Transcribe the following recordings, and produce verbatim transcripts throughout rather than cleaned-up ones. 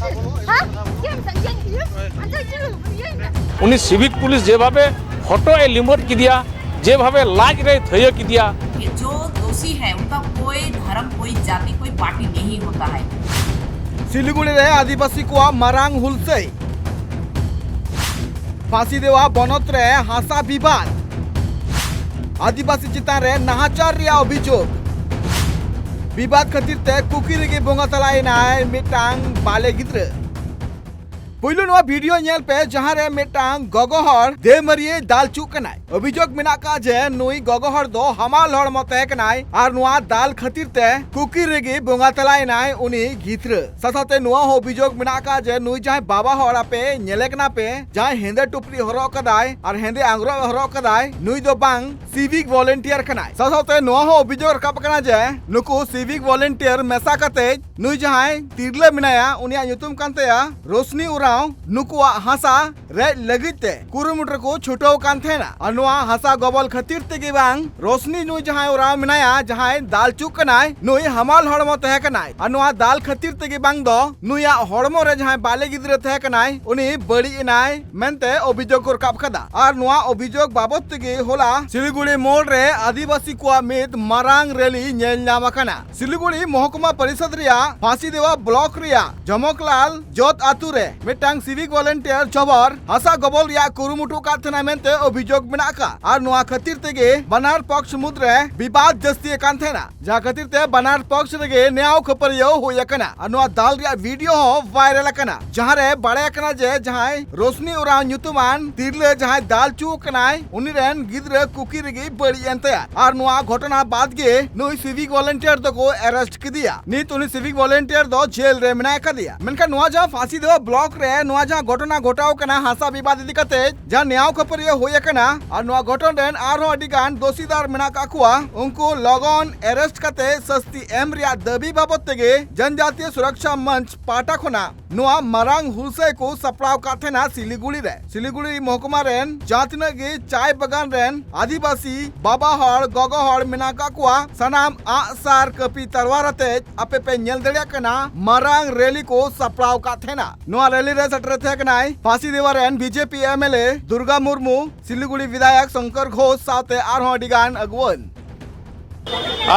हाँ? ये हम ये, ये अंदर क्यों? ये उन्हीं सिविक पुलिस जेभावे फोटो ए लिमोट किदिया, जेभावे लाज रे थयो किदिया। कि जो दोषी है उनका कोई धर्म, कोई जाति, कोई पार्टी नहीं होता है। ᱥᱤᱞᱤᱜᱩᱲᱤ ᱨᱮ ᱟᱹᱫᱤᱵᱟᱹᱥᱤ ᱠᱚᱣᱟᱜ ᱢᱟᱨᱟᱝ ᱦᱩᱞᱥᱟᱹᱭ᱾ ᱯᱷᱟᱥᱤᱫᱮᱣᱟ ᱵᱚᱱᱚᱛ ᱨᱮ ᱦᱟᱥᱟ ᱵᱤᱵᱟᱫ᱾ ᱟᱹᱫᱤᱵᱟᱹᱥᱤ ᱪᱮᱛᱟᱱ ᱨᱮ ᱱᱟᱦᱟᱪᱟᱨ ᱨᱮᱭᱟᱜ ᱚᱵᱷᱤᱡᱳᱜᱽ᱾ ᱵᱤᱵᱟᱫ ᱠᱷᱟᱹᱛᱤᱨ ᱛᱮ ᱠᱩᱠᱤ ᱨᱮᱜᱮ ᱵᱚᱸᱜᱟ ᱛᱟᱞᱟᱭᱮᱱᱟᱭ ᱢᱤᱫᱴᱟᱝ ᱵᱟᱞᱮ ᱜᱤᱫᱽᱨᱟᱹ᱾ ᱯᱩᱭᱞᱩ ᱱᱚᱣᱟ ᱵᱷᱤᱰᱤᱭᱳ ᱧᱮᱞ ᱯᱮ, ᱡᱟᱦᱟᱸ ᱨᱮ ᱢᱤᱫᱴᱟᱝ ᱜᱚᱜᱚ ᱦᱚᱲ ᱫᱮᱢᱟᱹᱨᱤᱭᱟᱹᱭ ᱫᱟᱞ ᱪᱩᱜ ᱠᱟᱱᱟᱭ᱾ ᱚᱵᱷᱤᱡᱳᱜᱽ ᱢᱮᱱᱟᱜ ᱟᱠᱟᱫ ᱡᱮ ᱱᱩᱭ ᱜᱚᱜᱚ ᱦᱚᱲ ᱫᱚ ᱦᱟᱢᱟᱞ ᱦᱚᱲᱢᱚ ᱛᱟᱦᱮᱸ ᱠᱟᱱᱟᱭ ᱟᱨ ᱱᱚᱣᱟ ᱫᱟᱞ ᱠᱷᱟᱹᱛᱤᱨ ᱛᱮ ᱠᱩᱠᱤ ᱨᱮᱜᱮ ᱵᱚᱸᱜᱟ ᱛᱟᱞᱟᱭᱮᱱᱟᱭ ᱩᱱᱤ ᱜᱤᱫᱽᱨᱟᱹ᱾ ᱥᱟᱶ ᱥᱟᱶᱛᱮ ᱱᱚᱣᱟ ᱦᱚᱸ ᱚᱵᱷᱤᱡᱳᱜᱽ ᱢᱮᱱᱟᱜ ᱟᱠᱟᱫ ᱡᱮ ᱱᱩᱭ ᱡᱟᱦᱟᱸᱭ ᱵᱟᱵᱟ ᱦᱚᱲ ᱟᱯᱮ ᱧᱮᱞᱮ ᱠᱟᱱᱟ ᱯᱮ, ᱡᱟᱦᱟᱸᱭ ᱦᱮᱸᱫᱮ ᱴᱩᱯᱨᱤ ᱦᱚᱨᱚᱜ ᱠᱟᱫᱟᱭ ᱟᱨ ᱦᱮᱸᱫᱮ ᱟᱝᱨᱚᱵ ᱦᱚᱨᱚᱜ ᱠᱟᱫᱟᱭ, ᱱᱩᱭ ᱫᱚ ᱵᱟᱝ ᱥᱤᱵᱷᱤᱠ ᱵᱷᱚᱞᱮᱱᱴᱤᱭᱟᱨ ᱠᱟᱱᱟᱭ᱾ ᱥᱟᱶ ᱥᱟᱶᱛᱮ ᱱᱚᱣᱟ ᱦᱚᱸ ᱚᱵᱷᱤᱡᱳᱜᱽ ᱨᱟᱠᱟᱵ ᱟᱠᱟᱱᱟ ᱡᱮ ᱱᱩᱠᱩ ᱥᱤᱵᱷᱤᱠ ᱵᱷᱚᱞᱮᱱᱴᱤᱭᱟᱨ ᱢᱮᱥᱟ ᱠᱟᱛᱮ ᱱᱩᱭ ᱡᱟᱦᱟᱸᱭ ᱛᱤᱨᱞᱟᱹ ᱢᱮᱱᱟᱭᱟ, ᱩᱱᱤᱭᱟᱜ ᱧᱩᱛᱩᱢ ᱠᱟᱱ ᱛᱟᱭᱟ ᱨᱳᱥᱱᱤ ᱩᱨᱟᱸᱣ, ᱱᱩᱠᱩᱣᱟᱜ ᱦᱟᱥᱟ ᱨᱮᱡ ᱞᱟᱹᱜᱤᱫ ᱛᱮ ᱠᱩᱨᱩᱢᱩᱴᱩ ᱨᱮᱠᱚ ᱪᱷᱩᱴᱟᱹᱣ ᱠᱟᱱ ᱛᱟᱦᱮᱱᱟ᱾ ᱟᱨ ᱱᱚᱣᱟ ᱦᱟᱥᱟ ᱜᱚᱵᱚᱞ ᱠᱷᱟᱹᱛᱤᱨ ᱛᱮᱜᱮ ᱵᱟᱝ ᱨᱳᱥᱱᱤ ᱱᱩᱭ ᱡᱟᱦᱟᱸᱭ ᱩᱨᱟᱸᱣ ᱢᱮᱱᱟᱭᱟ, ᱡᱟᱦᱟᱸᱭ ᱫᱟᱞ ᱪᱩᱜ ᱠᱟᱱᱟᱭ, ᱱᱩᱭ ᱦᱟᱢᱟᱞ ᱦᱚᱲᱢᱚ ᱛᱟᱦᱮᱸ ᱠᱟᱱᱟᱭ᱾ ᱟᱨ ᱱᱚᱣᱟ ᱫᱟᱞ ᱠᱷᱟᱹᱛᱤᱨ ᱛᱮᱜᱮ ᱵᱟᱝ ᱫᱚ ᱱᱩᱭᱟᱜ ᱦᱚᱲᱢᱚ ᱨᱮ ᱡᱟᱦᱟᱸᱭ ᱵᱟᱞᱮ ᱜᱤᱫᱽᱨᱟᱹ ᱛᱟᱦᱮᱸ ᱠᱟᱱᱟᱭ, ᱩᱱᱤ ᱵᱟᱹᱲᱤᱡ ᱮᱱᱟᱭ ᱢᱮᱱᱛᱮ ᱚᱵᱷᱤᱡᱳᱜᱽ ᱠᱚ ᱨᱟᱠᱟᱵ ᱠᱟᱫᱟ᱾ ᱟᱨ ᱱᱚᱣᱟ ᱚᱵᱷᱤᱡᱳᱜᱽ ᱵᱟᱵᱚᱛ ᱛᱮᱜᱮ ᱦᱚᱞᱟ ᱥᱤᱞᱤᱜᱩᱲᱤ ᱢᱳᱲ ᱨᱮ ᱟᱹᱫᱤᱵᱟᱹᱥᱤ ᱠᱚᱣᱟᱜ ᱢᱤᱫ ᱢᱟᱨᱟᱝ ᱨᱮᱞᱤ ᱧᱮᱞ ᱧᱟᱢ ᱟᱠᱟᱱᱟ᱾ ᱥᱤᱞᱤᱜᱩᱲᱤ ᱢᱚᱦᱠᱩᱢᱟ ᱯᱚᱨᱤᱥᱚᱫ ᱨᱮᱭᱟᱜ ᱯᱷᱟᱸᱥᱤᱫᱮᱣᱟ ᱵᱞᱚᱠ ᱨᱮᱭᱟᱜ ᱡᱚᱢᱚᱠᱞᱟᱞ ᱡᱚᱛ ᱟᱛᱩ ᱨᱮ ᱢᱤᱫᱴᱟᱝ ᱥᱤᱵᱷᱤᱠ ᱵᱷᱚᱞᱮᱱᱴᱤᱭᱟᱨ ᱡᱚᱵᱚᱨ ᱦᱟᱥᱟ ᱜᱚᱵᱚᱞ ᱨᱮᱭᱟᱜ ᱠᱩᱨᱩᱢᱩᱴᱩ ᱠᱟᱫ ᱛᱟᱦᱮᱱᱟ ᱢᱮᱱᱛᱮ ᱚᱵᱷᱤᱡᱳᱜᱽ ᱢᱮᱱᱟᱜ ᱟᱠᱟᱫ᱾ ᱟᱨ ᱱᱚᱣᱟ ᱠᱷᱟᱹᱛᱤᱨ ᱛᱮᱜᱮ ᱵᱟᱱᱟᱨ ᱯᱚᱠᱥ ᱢᱩᱫᱽᱨᱮ ᱵᱤᱵᱟᱫ ᱡᱟᱹᱥᱛᱤ ᱟᱠᱟᱱ ᱛᱟᱦᱮᱱᱟ, ᱡᱟᱦᱟᱸ ᱠᱷᱟᱹᱛᱤᱨ ᱛᱮ ᱵᱟᱱᱟᱨ ᱯᱚᱠᱥ ᱨᱮᱜᱮ ᱱᱮᱭᱟᱣ ᱠᱷᱟᱹᱯᱟᱹᱨᱤᱭᱟᱹᱣ ᱦᱩᱭ ᱟᱠᱟᱱᱟ᱾ ᱟᱨ ᱱᱚᱣᱟ ᱫᱟᱞ ᱨᱮᱭᱟᱜ ᱵᱷᱤᱰᱤᱭᱳ ᱦᱚᱸ ᱵᱷᱟᱭᱨᱟᱞ ᱟᱠᱟᱱᱟ, ᱡᱟᱦᱟᱸ ᱨᱮ ᱵᱟᱲᱟᱭ ᱟᱠᱟᱱᱟ ᱡᱮ ᱡᱟᱦᱟᱸᱭ ᱨᱳᱥᱱᱤ ᱩᱨᱟᱸᱣ ᱧᱩᱛᱩᱢᱟᱱ ᱛᱤᱨᱞᱟᱹ ᱡᱟᱦᱟᱸᱭ ᱫᱟᱞ ᱪᱩ ᱠᱟᱱᱟᱭ, ᱩᱱᱤ ᱨᱮᱱ ᱜᱤᱫᱽᱨᱟᱹ ᱠᱩᱠᱤ ᱨᱮᱜᱮ ᱵᱟᱹᱲᱤᱡ ᱮᱱ ᱛᱟᱭᱟ᱾ ᱟᱨ ᱱᱚᱣᱟ ᱜᱷᱚᱴᱚᱱᱟ ᱵᱟᱫ ᱜᱮ ᱱᱩᱭ ᱥᱤᱵᱷᱤᱠ ᱵᱷᱚᱞᱮᱱᱴᱤᱭᱟᱨ ᱫᱚᱠᱚ ᱟᱨᱮᱥᱴ ᱠᱮᱫᱮᱭᱟ᱾ ᱱᱤᱛ ᱩᱱᱤ ᱥᱤᱵᱷᱤᱠ ᱵᱷᱚᱞᱮᱱᱴᱤᱭᱟᱨ ᱫᱚ ᱡᱮᱞ ᱨᱮ ᱢᱮᱱᱟᱭ ᱟᱠᱟᱫᱮᱭᱟ᱾ ᱢᱮᱱᱠᱷᱟᱱ ᱱᱚᱣᱟ ᱡᱟᱦᱟᱸ ᱯᱷᱟᱸᱥᱤᱫᱮᱣᱟ ᱵᱞᱚᱠ ᱨᱮ ᱱᱚᱣᱟ ᱡᱟᱦᱟᱸ ᱜᱷᱚᱴᱚᱱᱟ ᱜᱷᱚᱴᱟᱣ ᱠᱟᱱᱟ ᱦᱟᱥᱟ ᱵᱤᱵᱟᱫ ᱤᱫᱤ ᱠᱟᱛᱮ, ᱡᱟᱦᱟᱸ ᱱᱮᱭᱟᱣ ᱠᱷᱟᱹᱯᱟᱹᱨᱤᱭᱟᱹ ᱦᱩᱭ ᱟᱠᱟᱱᱟ, ᱟᱨ ᱱᱚᱣᱟ ᱜᱷᱚᱴᱚᱱ ᱨᱮᱱ ᱟᱨᱦᱚᱸ ᱟᱹᱰᱤ ᱜᱟᱱ ᱫᱳᱥᱤᱫᱟᱨ ᱢᱮᱱᱟᱜ ᱟᱠᱟᱫ ᱠᱚᱣᱟ, ᱩᱱᱠᱩ ᱞᱚᱜᱚᱱ ᱟᱨᱮᱥᱴ ᱠᱟᱛᱮ ᱥᱟᱹᱥᱛᱤ ᱮᱢ ᱨᱮᱭᱟᱜ ᱫᱟᱹᱵᱤ ᱵᱟᱵᱚᱛ ᱛᱮᱜᱮ ᱡᱚᱱᱡᱟᱛᱤᱭᱚ ᱥᱩᱨᱚᱠᱥᱟ ᱢᱚᱧᱪ ᱯᱟᱦᱴᱟ ᱠᱷᱚᱱᱟᱜ ᱱᱚᱣᱟ ᱢᱟᱨᱟᱝ ᱦᱩᱞᱥᱟᱹᱭ ᱠᱚ ᱥᱟᱯᱲᱟᱣ ᱟᱠᱟᱫ ᱛᱟᱦᱮᱱᱟ ᱥᱤᱞᱤᱜᱩᱲᱤ ᱨᱮ᱾ ᱥᱤᱞᱤᱜᱩᱲᱤ ᱢᱚᱦᱠᱩᱢᱟ ᱨᱮᱱ ᱡᱟᱦᱟᱸ ᱛᱤᱱᱟᱹᱜ ᱜᱮ ᱪᱟᱭ ᱵᱟᱜᱟᱱ ᱨᱮᱱ ᱟᱹᱫᱤᱵᱟᱹᱥᱤ ᱵᱟᱵᱟ ᱦᱚᱲ, ᱜᱚᱜᱚ ᱦᱚᱲ ᱢᱮᱱᱟᱜ ᱟᱠᱟᱫ ᱠᱚᱣᱟ, ᱥᱟᱱᱟᱢ ᱟᱜ ᱥᱟᱨ, ᱠᱟᱹᱯᱤ, ᱛᱟᱨᱣᱟᱨ ᱟᱛᱮ ᱟᱯᱮ ᱯᱮ ᱧᱮᱞ ᱫᱟᱲᱮᱭᱟᱜ ᱠᱟᱱᱟ, ᱢᱟᱨᱟᱝ ᱨᱮᱞᱤ ᱠᱚ ᱥᱟᱯᱲᱟᱣ ᱟᱠᱟᱫ ᱛᱟᱦᱮᱱᱟ᱾ ᱱᱚᱣᱟ ᱨᱮᱞᱤ ᱨᱮ ᱥᱮᱴᱮᱨ ᱛᱟᱦᱮᱸ ᱠᱟᱱᱟᱭ ᱯᱷᱟᱥᱤ ᱫᱮᱣᱟ ᱨᱮᱱ ᱵᱤᱡᱮᱯᱤ ᱮᱢᱮᱞᱮ ᱫᱩᱨᱜᱟ ᱢᱩᱨᱢᱩ, ᱥᱤᱞᱤᱜᱩᱲᱤ ᱵᱤᱫᱷᱟᱭᱚᱠ ᱥᱚᱝᱠᱚᱨ ᱜᱷᱳᱥ ᱥᱟᱶᱛᱮ ᱟᱨᱦᱚᱸ ᱟᱹᱰᱤ ᱜᱟᱱ ᱟᱹᱜᱩᱣᱟᱹᱱ᱾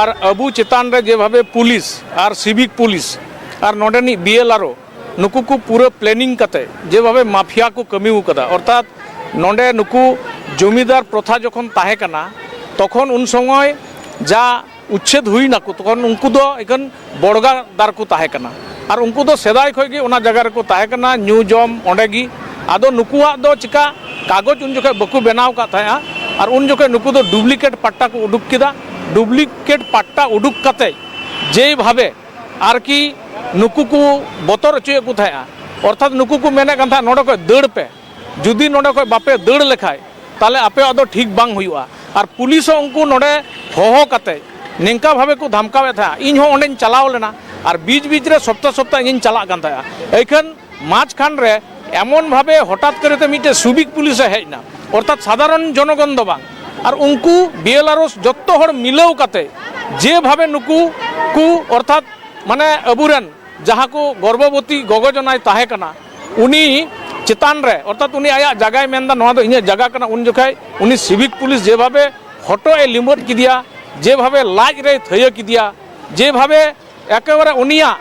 ᱟᱨ ᱟᱵᱚ ᱪᱮᱛᱟᱱ ᱨᱮ ᱡᱮᱵᱷᱟᱵᱮ ᱯᱩᱞᱤᱥ ᱟᱨ ᱥᱤᱵᱷᱤᱠ ᱯᱩᱞᱤᱥ ᱟᱨ ᱱᱚᱰᱮᱱᱤᱡ ᱵᱤ ᱮᱞ ᱟᱨ ᱳ ᱱᱩᱠᱩ ᱠᱚ ᱯᱩᱨᱟᱹ ᱯᱞᱮᱱᱤᱝ ᱠᱟᱛᱮ ᱡᱮᱵᱷᱟᱵᱮ ᱢᱟᱯᱷᱤᱭᱟ ᱠᱚ ᱠᱟᱹᱢᱤ ᱟᱠᱟᱫᱟ, ᱚᱨᱛᱷᱟᱛ ᱱᱚᱰᱮ ᱱᱩᱠᱩ ᱡᱚᱢᱤᱫᱟᱨ ᱯᱨᱚᱛᱷᱟ ᱡᱚᱠᱷᱚᱱ ᱛᱟᱦᱮᱸ ᱠᱟᱱᱟ, ᱛᱚᱠᱷᱚᱱ ᱩᱱ ᱥᱚᱢᱚᱭ ᱡᱟ ᱩᱪᱪᱷᱮᱫ ᱦᱩᱭ ᱱᱟᱠᱚ, ᱛᱚᱠᱷᱚᱱ ᱩᱱᱠᱩ ᱫᱚ ᱮᱠᱷᱮᱱ ᱵᱚᱲᱜᱟᱫᱟᱨ ᱠᱚ ᱛᱟᱦᱮᱸ ᱠᱟᱱᱟ᱾ ᱟᱨ ᱩᱱᱠᱩ ᱫᱚ ᱥᱮᱫᱟᱭ ᱠᱷᱚᱱ ᱜᱮ ᱚᱱᱟ ᱡᱟᱭᱜᱟ ᱨᱮᱠᱚ ᱛᱟᱦᱮᱸ ᱠᱟᱱᱟ, ᱧᱩ ᱡᱚᱢ ᱚᱸᱰᱮ ᱜᱮ᱾ ᱟᱫᱚ ᱱᱩᱠᱩᱣᱟᱜ ᱫᱚ ᱪᱤᱠᱟ ᱠᱟᱜᱚᱡᱽ ᱩᱱ ᱡᱚᱠᱷᱚᱱ ᱵᱟᱠᱚ ᱵᱮᱱᱟᱣ ᱟᱠᱟᱫ ᱛᱟᱦᱮᱸᱜᱼᱟ, ᱟᱨ ᱩᱱ ᱡᱚᱠᱷᱚᱱ ᱱᱩᱠᱩ ᱫᱚ ᱰᱩᱯᱞᱤᱠᱮᱴ ᱯᱟᱴᱴᱟ ᱠᱚ ᱩᱰᱩᱠ ᱠᱮᱫᱟ᱾ ᱰᱩᱯᱞᱤᱠᱮᱴ ᱯᱟᱴᱴᱟ ᱩᱰᱩᱠ ᱠᱟᱛᱮ ᱡᱮ ᱵᱷᱟᱵᱮ ᱟᱨᱠᱤ ᱱᱩᱠᱩ ᱠᱚ ᱵᱚᱛᱚᱨ ᱦᱚᱪᱚᱭᱮᱫ ᱠᱚ ᱛᱟᱦᱮᱸᱜᱼᱟ, ᱚᱨᱛᱷᱟᱛ ᱱᱩᱠᱩ ᱠᱚ ᱢᱮᱱᱮᱫ ᱠᱟᱱ ᱛᱟᱦᱮᱸᱫ, "ᱱᱚᱰᱮ ᱠᱷᱚᱱ ᱫᱟᱹᱲ ᱯᱮ, ᱡᱩᱫᱤ ᱱᱚᱰᱮ ᱠᱷᱚᱱ ᱵᱟᱯᱮ ᱫᱟᱹᱲ ᱞᱮᱠᱷᱟᱡ ᱛᱟᱦᱞᱮ ᱟᱯᱮᱭᱟᱜ ᱫᱚ ᱴᱷᱤᱠ ᱵᱟᱝ ᱦᱩᱭᱩᱜᱼᱟ᱾" ᱟᱨ ᱯᱩᱞᱤᱥ ᱦᱚᱸ ᱩᱱᱠᱩ ᱱᱚᱰᱮ ᱦᱚᱦᱚ ᱠᱟᱛᱮ ᱱᱤᱝᱠᱟ ᱵᱷᱟᱵᱮ ᱠᱚ ᱫᱷᱟᱢᱠᱟᱣᱮᱫ ᱛᱟᱦᱮᱸᱜᱼᱟ᱾ ᱤᱧ ᱦᱚᱸ ᱚᱸᱰᱮᱧ ᱪᱟᱞᱟᱣ ᱞᱮᱱᱟ ᱟᱨ ᱵᱤᱪ ᱵᱤᱪ ᱨᱮ ᱥᱚᱯᱛᱟ ᱥᱚᱯᱛᱟ ᱤᱧᱤᱧ ᱪᱟᱞᱟᱜ ᱠᱟᱱ ᱛᱟᱦᱮᱸᱜᱼᱟ᱾ ᱮᱱᱠᱷᱟᱱ ᱢᱟᱡᱷᱠᱷᱟᱱ ᱨᱮ ᱮᱢᱚᱱ ᱵᱷᱟᱵᱮ ᱦᱚᱴᱟᱛ ᱠᱚᱨᱮᱛᱮ ᱢᱤᱫᱴᱮᱡ ᱥᱩᱵᱤᱠ ᱯᱩᱞᱤᱥ ᱮ ᱦᱮᱡ ᱮᱱᱟ, ᱚᱨᱛᱷᱟᱛ ᱥᱟᱫᱷᱟᱨᱚᱱ ᱡᱚᱱᱚᱜᱚᱱ ᱫᱚ ᱵᱟᱝ᱾ ᱟᱨ ᱩᱱᱠᱩ ᱵᱤ ᱮᱞ ᱟᱨ ᱳ ᱡᱚᱛᱚ ᱦᱚᱲ ᱢᱤᱞᱟᱹᱣ ᱠᱟᱛᱮ ᱡᱮ ᱵᱷᱟᱵᱮ ᱱᱩᱠᱩ ᱠᱚ, ᱚᱨᱛᱷᱟᱛ ᱢᱟᱱᱮ ᱟᱵᱚᱨᱮᱱ ᱡᱟᱦᱟᱸ ᱠᱚ ᱜᱚᱨᱵᱷᱚᱵᱚᱛᱤ ᱜᱚᱜᱚ ᱡᱚᱱᱟᱭ ᱛᱟᱦᱮᱸ ᱠᱟᱱᱟ, ᱩᱱᱤ ᱪᱮᱛᱟᱱ ᱨᱮ, ᱚᱨᱛᱷᱟᱛ ᱩᱱᱤ ᱟᱭᱟᱜ ᱡᱟᱭᱜᱟᱭ ᱢᱮᱱᱫᱟ, "ᱱᱚᱣᱟ ᱫᱚ ᱤᱧᱟᱹᱜ ᱡᱟᱭᱜᱟ ᱠᱟᱱᱟ", ᱩᱱ ᱡᱚᱠᱷᱮᱡ ᱩᱱᱤ ᱥᱤᱵᱤᱠ ᱯᱩᱞᱤᱥ ᱡᱮ ᱵᱷᱟᱵᱮ ᱦᱚᱴᱚᱜ ᱮ ᱞᱤᱢᱟᱹᱴ ᱠᱮᱫᱮᱭᱟ, ᱡᱮ ᱵᱷᱟᱵᱮ ᱞᱟᱡ ᱨᱮᱭ ᱛᱷᱟᱹᱭᱟᱹ ᱠᱮᱫᱮᱭᱟ, ᱡᱮ ᱵᱷᱟᱵᱮ ᱮᱠᱮᱵᱟᱨᱮ ᱩᱱᱤᱭᱟᱜ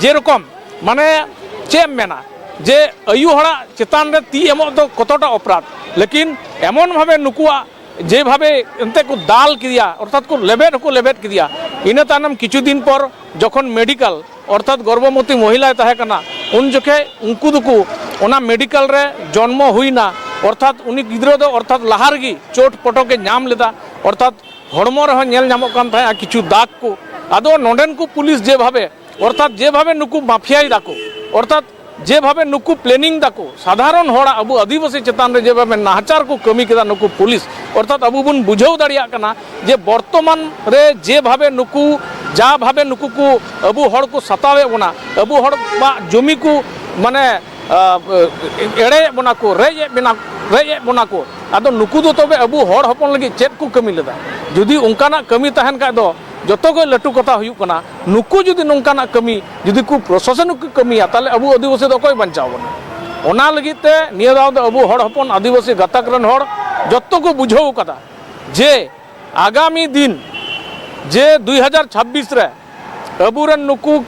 ᱡᱮᱨᱚᱠᱚᱢ, ᱢᱟᱱᱮ, ᱪᱮᱫ ᱮᱢ ᱢᱮᱱᱟ, ᱡᱮ ᱟᱭᱩ ᱦᱚᱲᱟᱜ ᱪᱮᱛᱟᱱ ᱨᱮ ᱛᱤ ᱮᱢᱚᱜ ᱫᱚ ᱠᱚᱛᱚᱴᱟ ᱚᱯᱨᱟᱫᱷ, ᱞᱮᱠᱤᱱ ᱮᱢᱚᱱ ᱵᱷᱟᱵᱮ ᱱᱩᱠᱩᱣᱟᱜ ᱡᱮ ᱵᱷᱟᱵᱮ ᱮᱱᱛᱮ ᱠᱚ ᱫᱟᱞ ᱠᱮᱫᱮᱭᱟ, ᱚᱨᱛᱷᱟᱛ ᱠᱚ ᱞᱮᱵᱮᱫ ᱦᱚᱸᱠᱚ ᱞᱮᱵᱮᱫ ᱠᱮᱫᱮᱭᱟ᱾ ᱤᱱᱟᱹ ᱛᱟᱭᱱᱚᱢ ᱠᱤᱪᱷᱩ ᱫᱤᱱ ᱯᱚᱨ ᱡᱚᱠᱷᱚᱱ ᱢᱮᱰᱤᱠᱟᱞ, ᱚᱨᱛᱷᱟᱛ ᱜᱚᱨᱵᱷᱚᱵᱚᱛᱤ ᱢᱚᱦᱤᱞᱟᱭ ᱛᱟᱦᱮᱸ ᱠᱟᱱᱟ, ᱩᱱ ᱡᱚᱠᱷᱮᱡ ᱩᱱᱠᱩ ᱫᱚᱠᱚ ᱚᱱᱟ ᱢᱮᱰᱤᱠᱟᱞ ᱨᱮ ᱡᱚᱱᱢᱚ ᱦᱩᱭᱱᱟ, ᱚᱨᱛᱷᱟᱛ ᱩᱱᱤ ᱜᱤᱫᱽᱨᱟᱹ ᱫᱚ, ᱚᱨᱛᱷᱟᱛ ᱞᱟᱦᱟ ᱨᱮᱜᱮ ᱪᱳᱴ ᱯᱚᱴᱚᱠ ᱮ ᱧᱟᱢ ᱞᱮᱫᱟ, ᱚᱨᱛᱷᱟᱛ ᱦᱚᱲᱢᱚ ᱨᱮᱦᱚᱸ ᱧᱮᱞ ᱧᱟᱢᱚᱜ ᱠᱟᱱ ᱛᱟᱦᱮᱸᱜᱼᱟ ᱠᱤᱪᱷᱩ ᱫᱟᱜᱽ ᱠᱚ᱾ ᱟᱫᱚ ᱱᱚᱰᱮᱱ ᱠᱚ ᱯᱩᱞᱤᱥ ᱡᱮ ᱵᱷᱟᱵᱮ, ᱚᱨᱛᱷᱟᱛ ᱡᱮ ᱵᱷᱟᱵᱮ ᱱᱩᱠᱩ ᱢᱟᱯᱷᱤᱭᱟᱭ ᱫᱟᱠᱚ, ᱚᱨᱛᱷᱟᱛ ᱡᱮ ᱵᱷᱟᱵᱮ ᱱᱩᱠᱩ ᱯᱞᱮᱱᱤᱝ ᱫᱟᱠᱚ, ᱥᱟᱫᱷᱟᱨᱚᱱ ᱦᱚᱲᱟᱜ, ᱟᱵᱚ ᱟᱹᱫᱤᱵᱟᱹᱥᱤ ᱪᱮᱛᱟᱱ ᱨᱮ ᱡᱮ ᱵᱷᱟᱵᱮ ᱱᱟᱦᱟᱪᱟᱨ ᱠᱚ ᱠᱟᱹᱢᱤ ᱠᱮᱫᱟ ᱱᱩᱠᱩ ᱯᱩᱞᱤᱥ, ᱚᱨᱛᱷᱟᱛ ᱟᱵᱚ ᱵᱚᱱ ᱵᱩᱡᱷᱟᱹᱣ ᱫᱟᱲᱮᱭᱟᱜ ᱠᱟᱱᱟ ᱡᱮ ᱵᱚᱨᱛᱚᱢᱟᱱ ᱨᱮ ᱡᱮ ᱵᱷᱟᱵᱮ ᱱᱩᱠᱩ ᱡᱟ ᱵᱷᱟᱵᱮ ᱱᱩᱠᱩ ᱠᱚ ᱟᱵᱚ ᱦᱚᱲ ᱠᱚ ᱥᱟᱛᱟᱣᱮᱫ ᱵᱚᱱᱟ, ᱟᱵᱚ ᱦᱚᱲ ᱠᱚᱣᱟᱜ ᱡᱚᱢᱤ ᱠᱚ ᱢᱟᱱᱮ, ᱟ, ᱮᱲᱮᱭᱮᱫ ᱵᱚᱱᱟ ᱠᱚ, ᱨᱮᱡ ᱮᱫ ᱵᱮᱱᱟ, ᱨᱮᱡ ᱮᱫ ᱵᱚᱱᱟ ᱠᱚ, ᱟᱫᱚ ᱱᱩᱠᱩ ᱫᱚ ᱛᱚᱵᱮ ᱟᱵᱚ ᱦᱚᱲ ᱦᱚᱯᱚᱱ ᱞᱟᱹᱜᱤᱫ ᱪᱮᱫ ᱠᱚ ᱠᱟᱹᱢᱤ ᱞᱮᱫᱟ? ᱡᱩᱫᱤ ᱚᱱᱠᱟᱱᱟᱜ ᱠᱟᱹᱢᱤ ᱛᱟᱦᱮᱱ ᱠᱷᱟᱡ ᱫᱚ ᱡᱚᱛᱚ ᱠᱷᱚᱡ ᱞᱟᱹᱴᱩ ᱠᱟᱛᱷᱟ ᱦᱩᱭᱩᱜ ᱠᱟᱱᱟ, ᱱᱩᱠᱩ ᱡᱩᱫᱤ ᱱᱚᱝᱠᱟᱱᱟᱜ ᱠᱟᱹᱢᱤ ᱡᱩᱫᱤ ᱠᱚ ᱯᱨᱚᱥᱟᱥᱚᱱ ᱠᱚ ᱠᱟᱹᱢᱤᱭᱟ, ᱛᱟᱦᱞᱮ ᱟᱵᱚ ᱟᱹᱫᱤᱵᱟᱹᱥᱤ ᱫᱚ ᱚᱠᱚᱭ ᱵᱟᱧᱪᱟᱣ ᱵᱚᱱᱟ? ᱚᱱᱟ ᱞᱟᱹᱜᱤᱫ ᱛᱮ ᱱᱤᱭᱟᱹ ᱫᱷᱟᱣ ᱫᱚ ᱟᱵᱚ ᱦᱚᱲ ᱦᱚᱯᱚᱱ ᱟᱹᱫᱤᱵᱟᱹᱥᱤ ᱜᱟᱛᱟᱠ ᱨᱮᱱ ᱦᱚᱲ ᱡᱚᱛᱚ ᱠᱚ ᱵᱩᱡᱷᱟᱹᱣ ᱠᱟᱫᱟ ᱡᱮ ᱟᱜᱟᱢᱤ ᱫᱤᱱ ᱡᱮ ᱫᱩᱭ ᱦᱟᱡᱟᱨ ᱪᱷᱟᱵᱵᱤᱥ ᱨᱮ ᱟᱵᱚᱨᱮᱱ ᱱᱩᱠᱩ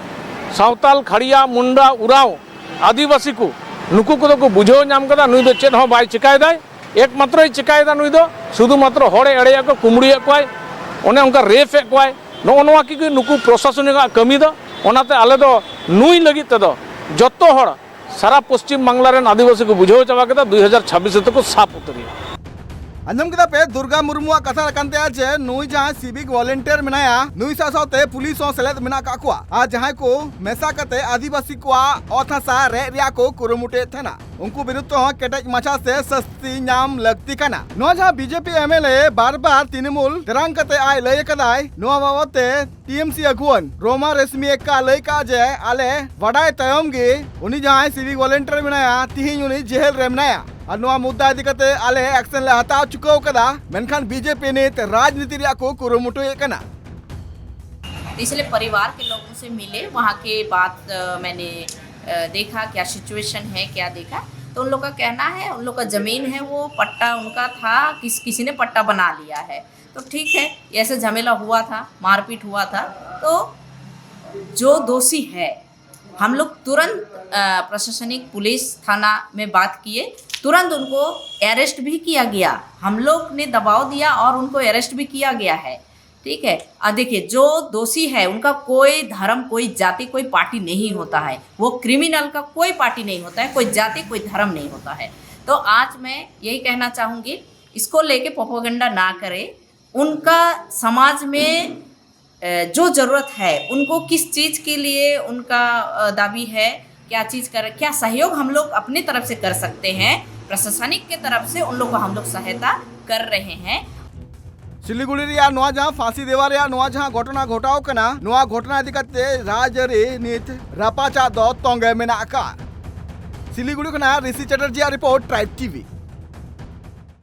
ᱥᱟᱶᱛᱟᱞ, ᱠᱷᱟᱲᱤᱭᱟ, ᱢᱩᱱᱰᱟ, ᱩᱨᱟᱣ ᱟᱹᱫᱤᱵᱟᱹᱥᱤ ᱠᱚ, ᱱᱩᱠᱩ ᱠᱚᱫᱚ ᱠᱚ ᱵᱩᱡᱷᱟᱹᱣ ᱧᱟᱢ ᱠᱟᱫᱟ, ᱱᱩᱭ ᱫᱚ ᱪᱮᱫ ᱦᱚᱸ ᱵᱟᱭ ᱪᱤᱠᱟᱭᱮᱫᱟᱭ᱾ ᱮᱠᱢᱟᱛᱨᱚᱭ ᱪᱤᱠᱟᱭᱮᱫᱟ ᱱᱩᱭ ᱫᱚ ᱥᱩᱫᱷᱩ ᱢᱟᱛᱨᱚ ᱦᱚᱲᱮ ᱮᱲᱮᱭᱮᱫ ᱠᱚᱣᱟ, ᱠᱩᱢᱵᱽᱲᱩᱭᱮᱫ ᱠᱚᱣᱟᱭ, ᱚᱱᱮ ᱚᱱᱠᱟ ᱨᱮᱯ ᱮᱫ ᱠᱚᱣᱟᱭ᱾ ᱱᱚᱜᱼᱚ ᱱᱚᱣᱟ ᱠᱚᱜᱮ ᱱᱩᱠᱩ ᱯᱨᱚᱥᱟᱥᱚᱱᱤᱠᱟᱜ ᱠᱟᱹᱢᱤ ᱫᱚ᱾ ᱚᱱᱟᱛᱮ ᱟᱞᱮ ᱫᱚ ᱱᱩᱭ ᱞᱟᱹᱜᱤᱫ ᱛᱮᱫᱚ ᱡᱚᱛᱚ ᱦᱚᱲ ᱥᱟᱨᱟ ᱯᱚᱥᱪᱤᱢ ᱵᱟᱝᱞᱟ ᱨᱮᱱ ᱟᱹᱫᱤᱵᱟᱹᱥᱤ ᱠᱚ ᱵᱩᱡᱷᱟᱹᱣ ᱪᱟᱵᱟ ᱠᱮᱫᱟ, ᱫᱩᱭ ᱦᱟᱡᱟᱨ ᱪᱷᱟᱵᱵᱤᱥ ᱨᱮᱫᱚ ᱠᱚ ᱥᱟᱵ ᱩᱛᱟᱹᱨᱮᱭᱟ᱾ ᱟᱸᱡᱚᱢ ᱠᱮᱫᱟ ᱯᱮ, ᱫᱩᱨᱜᱟ ᱢᱩᱨᱢᱩᱣᱟᱜ ᱠᱟᱛᱷᱟ ᱠᱟᱱ ᱛᱟᱭᱟ ᱡᱮ ᱱᱩᱭ ᱡᱟᱦᱟᱸᱭ ᱥᱤᱵᱤᱠ ᱵᱷᱚᱞᱮᱱᱴᱤᱭᱟᱨ ᱢᱮᱱᱟᱭᱟ, ᱱᱩᱭ ᱥᱟᱶ ᱥᱟᱶᱛᱮ ᱯᱩᱞᱤᱥ ᱦᱚᱸ ᱥᱮᱞᱮᱫ ᱢᱮᱱᱟᱜ ᱠᱟᱜ ᱠᱚᱣᱟ ᱟᱨ ᱡᱟᱦᱟᱸᱭ ᱠᱚ ᱢᱮᱥᱟ ᱠᱟᱛᱮ ᱟᱹᱫᱤᱵᱟᱹᱥᱤ ᱠᱚᱣᱟᱜ ᱚᱛ ᱦᱟᱥᱟ ᱨᱮᱡ ᱨᱮᱭᱟᱜ ᱠᱚ ᱠᱩᱨᱩᱢᱩᱴᱩᱭᱮᱫ ᱛᱟᱦᱮᱱᱟ, ᱩᱱᱠᱩ ᱵᱤᱨᱩᱫᱷ ᱛᱮᱦᱚᱸ ᱠᱮᱴᱮᱡ ᱢᱟᱪᱷᱟ ᱥᱮ ᱥᱟᱹᱥᱛᱤ ᱧᱟᱢ ᱞᱟᱹᱠᱛᱤ ᱠᱟᱱᱟ᱾ ᱱᱚᱣᱟ ᱡᱟᱦᱟᱸ ᱵᱤᱡᱮᱯᱤ ᱮᱢᱮᱞᱮ ᱵᱟᱨ ᱵᱟᱨ ᱛᱨᱤᱱᱢᱩᱞ ᱛᱮᱨᱟᱝ ᱠᱟᱛᱮ ᱟᱡ ᱞᱟᱹᱭ ᱟᱠᱟᱫᱟᱭ, ᱱᱚᱣᱟ ᱵᱟᱵᱚᱫ ᱛᱮ ᱴᱤᱮᱢᱥᱤ ᱟᱹᱜᱩᱣᱟᱹᱱ ᱨᱳᱢᱟ ᱨᱮᱥᱢᱤ ᱮᱠᱠᱟ ᱞᱟᱹᱭ ᱠᱟᱜᱼᱟ ᱡᱮ ᱟᱞᱮ ᱵᱟᱰᱟᱭ ᱛᱟᱭᱚᱢ ᱜᱮ ᱩᱱᱤ ᱡᱟᱦᱟᱸᱭ ᱥᱤᱵᱤᱠ ᱵᱷᱚᱞᱮᱱᱴᱤᱭᱟᱨ ᱢᱮᱱᱟᱭᱟ, ᱛᱤᱦᱤᱧ ᱩᱱᱤ ᱡᱮᱦᱮᱞ ᱨᱮ ᱢᱮᱱᱟᱭᱟ᱾ ᱟᱨ ᱱᱚᱣᱟ ᱢᱩᱫᱽᱫᱟ ᱤᱫᱤ ᱠᱟᱛᱮ ᱟᱞᱮ ᱮᱠᱥᱮᱱ ᱞᱮ ᱦᱟᱛᱟᱣ ᱪᱩᱠᱟᱹᱣ ᱠᱟᱫᱟ, ᱢᱮᱱᱠᱷᱟᱱ ᱵᱤᱡᱮᱯᱤ ᱱᱤᱛ ᱨᱟᱡᱽᱱᱤᱛᱤ ᱨᱮᱭᱟᱜ ᱠᱚ ᱠᱩᱨᱩᱢᱩᱴᱩᱭᱮᱫ ᱠᱟᱱᱟ᱾ इसलिए परिवार के लोगों से मिले, वहाँ के बात, अ, मैंने, अ, देखा क्या सिचुएशन है, क्या देखा। तो उन लोग का कहना है, उन लोग का ज़मीन है, वो पट्टा उनका था, किस किसी ने पट्टा बना लिया है। तो ठीक है, ऐसे झमेला हुआ था, मारपीट हुआ था। तो जो दोषी है, हम लोग तुरंत, अ, प्रशासनिक पुलिस थाना में बात किए, तुरंत उनको अरेस्ट भी किया गया। हम लोग ने दबाव दिया और उनको अरेस्ट भी किया गया है। ठीक है, और देखिए, जो दोषी है उनका कोई धर्म, कोई जाति, कोई पार्टी नहीं होता है। वो क्रिमिनल का कोई पार्टी नहीं होता है, कोई जाति, कोई धर्म नहीं होता है। तो आज मैं यही कहना चाहूँगी, इसको लेके प्रोपेगेंडा ना करें। उनका समाज में, अ, जो ज़रूरत है, उनको किस चीज़ के लिए उनका, अ, दावी है, क्या चीज़ कर, क्या सहयोग हम लोग अपनी तरफ से कर सकते हैं, प्रशासनिक के तरफ से उन लोग को हम लोग सहायता कर रहे हैं। ᱥᱤᱞᱤᱜᱩᱲᱤ ᱨᱮᱭᱟᱜ ᱱᱚᱣᱟ ᱡᱟᱦᱟᱸ ᱯᱷᱟᱸᱥᱤ ᱫᱮᱣᱟ ᱨᱮᱭᱟᱜ ᱱᱚᱣᱟ ᱡᱟᱦᱟᱸ ᱜᱷᱚᱴᱚᱱᱟ ᱜᱷᱚᱴᱟᱣ ᱠᱟᱱᱟ, ᱱᱚᱣᱟ ᱜᱷᱚᱴᱚᱱᱟ ᱤᱫᱤ ᱠᱟᱛᱮ ᱨᱟᱡᱽᱟᱹᱨᱤ ᱱᱤᱛ ᱨᱟᱯᱟᱪᱟᱜ ᱫᱚ ᱛᱚᱸᱜᱮ ᱢᱮᱱᱟᱜ ᱟᱠᱟᱫ᱾ ᱥᱤᱞᱤᱜᱩᱲᱤ ᱠᱷᱚᱱᱟᱜ ᱨᱤᱥᱤ ᱪᱮᱴᱟᱨᱡᱤᱭᱟᱜ ᱨᱤᱯᱳᱨᱴ, ᱴᱨᱟᱭᱤᱵᱽ ᱴᱤᱵᱷᱤ᱾